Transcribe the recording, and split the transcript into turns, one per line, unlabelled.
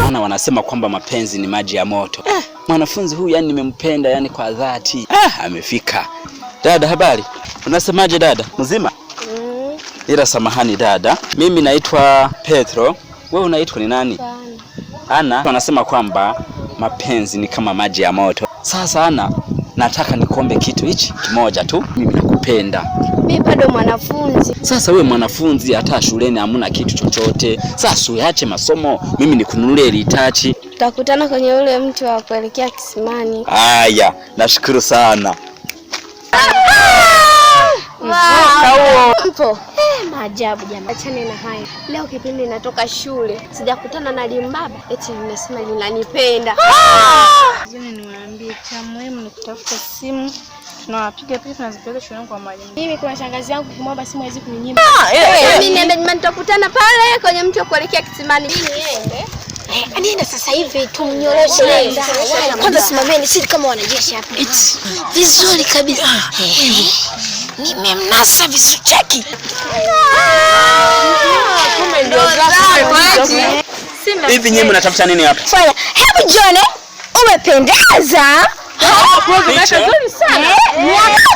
Maana wanasema kwamba mapenzi ni maji ya moto. Mwanafunzi huyu yani nimempenda yani kwa dhati. Amefika. Dada, habari? Unasemaje dada? Mzima? Ila samahani dada, mimi naitwa Petro. Wewe unaitwa ni nani? Ana. Wanasema kwamba mapenzi ni kama maji ya moto. Sasa Ana, nataka nikuombe kitu hichi kimoja tu. Mimi nakupenda.
Mimi bado mwanafunzi.
Sasa wewe mwanafunzi, hata shuleni hamuna kitu chochote. Sasa uache masomo, mimi nikununulie litachi.
Tutakutana kwenye ule mti wa kuelekea kisimani.
Haya, nashukuru sana.
Mpo. Maajabu jamani. Achane na haya. Leo kipindi natoka shule, sijakutana na limbaba eti linasema linanipenda.
Zini niwaambie, cha muhimu ni kutafuta simu, tunawapiga picha tunazipeleka shuleni kwa mwalimu.
Mimi kuna shangazi yangu kimwomba simu haiwezi kuninyima.
Mimi niende jamani, tutakutana pale kwenye mti wa kuelekea kisimani. Mimi niende.
Nenda sasa hivi tumnyoroshe. Kwanza simameni, sisi kama wanajeshi hapa. Vizuri kabisa. Nimemnasa vizuri cheki.
Hivi nyinyi mnatafuta nini hapa?
Fanya. Hebu John, umependeza.
Picha?
Miaka